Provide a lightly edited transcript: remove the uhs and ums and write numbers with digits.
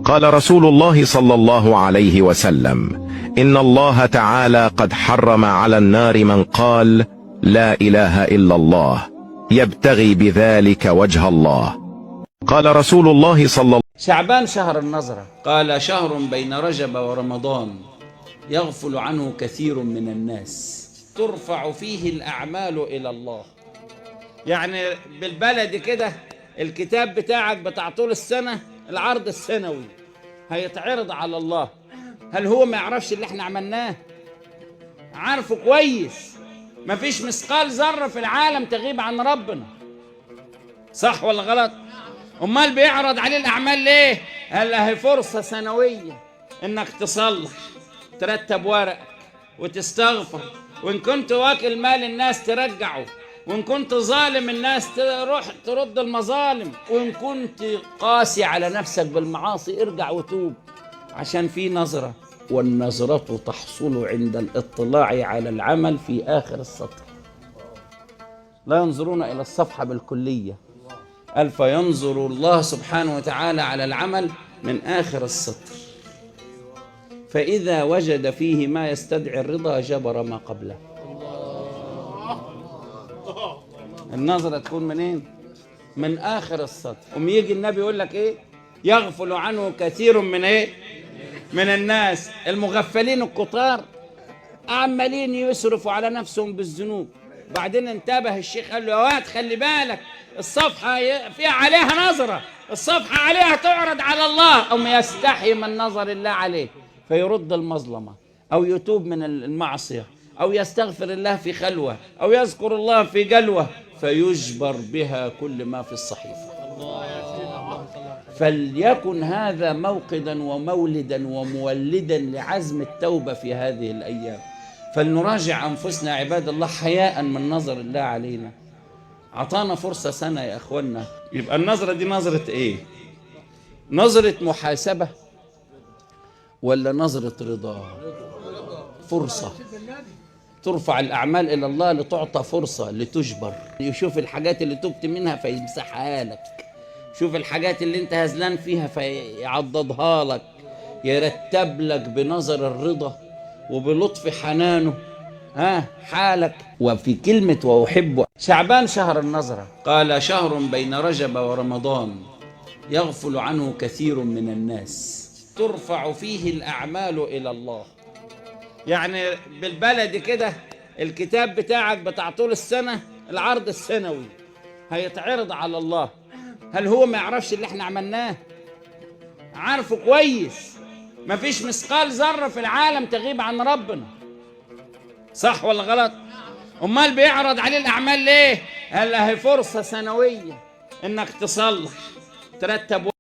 قال رسول الله صلى الله عليه وسلم: إن الله تعالى قد حرم على النار من قال لا إله إلا الله يبتغي بذلك وجه الله. قال رسول الله صلى شعبان شهر النظرة. قال شهر بين رجب ورمضان يغفل عنه كثير من الناس، ترفع فيه الأعمال إلى الله. يعني بالبلد كده الكتاب بتاعك بتاع طول السنة، العرض السنوي هيتعرض على الله. هل هو ما يعرفش اللي احنا عملناه؟ عارفه كويس. مفيش مثقال ذرة في العالم تغيب عن ربنا، صح ولا غلط؟ امال بيعرض عليه الاعمال ليه؟ قال هي فرصة سنوية انك تصلح، ترتب ورقك وتستغفر، وان كنت واكل مال الناس ترجعه، وان كنت ظالم الناس تروح ترد المظالم، وان كنت قاسي على نفسك بالمعاصي ارجع وتوب، عشان في نظرة، والنظرة تحصل عند الاطلاع على العمل في آخر السطر. لا ينظرون إلى الصفحة بالكلية. قال فينظر الله سبحانه وتعالى على العمل من آخر السطر، فإذا وجد فيه ما يستدعي الرضا جبر ما قبله. النظرة تكون منين؟ من آخر السطر. وم يجي النبي يقول لك إيه؟ يغفل عنه كثير من إيه؟ من الناس المغفلين الكتار، عمالين يسرفوا على نفسهم بالذنوب. بعدين انتبه الشيخ قال له يا واد خلي بالك، الصفحة فيها عليها نظرة، الصفحة عليها تعرض على الله. أم يستحي من نظر الله عليه فيرد المظلمة، أو يتوب من المعصية، أو يستغفر الله في خلوة، أو يذكر الله في جلوة، فيجبر بها كل ما في الصحيفة. فليكن هذا موقدا ومولدا ومولدا لعزم التوبة في هذه الأيام. فلنراجع أنفسنا عباد الله حياء من نظر الله علينا. عطانا فرصة سنة يا أخوانا. يبقى النظرة دي نظرة إيه؟ نظرة محاسبة ولا نظرة رضا؟ فرصة ترفع الأعمال إلى الله لتعطى فرصة لتجبر. يشوف الحاجات اللي تبت منها فيمسحها لك، شوف الحاجات اللي انت هزلان فيها فيعضدها لك، يرتب لك بنظر الرضا وبلطف حنانه ها حالك. وفي كلمة وأحب شعبان شهر النظرة. قال شهر بين رجب ورمضان يغفل عنه كثير من الناس، ترفع فيه الأعمال إلى الله. يعني بالبلد كده الكتاب بتاعك بتاع طول السنة، العرض السنوي هيتعرض على الله. هل هو ما يعرفش اللي احنا عملناه؟ عارفه كويس. مفيش مثقال ذرة في العالم تغيب عن ربنا، صح ولا غلط؟ امال بيعرض عليه الاعمال ليه؟ قال هي فرصة سنوية انك تصلح، ترتب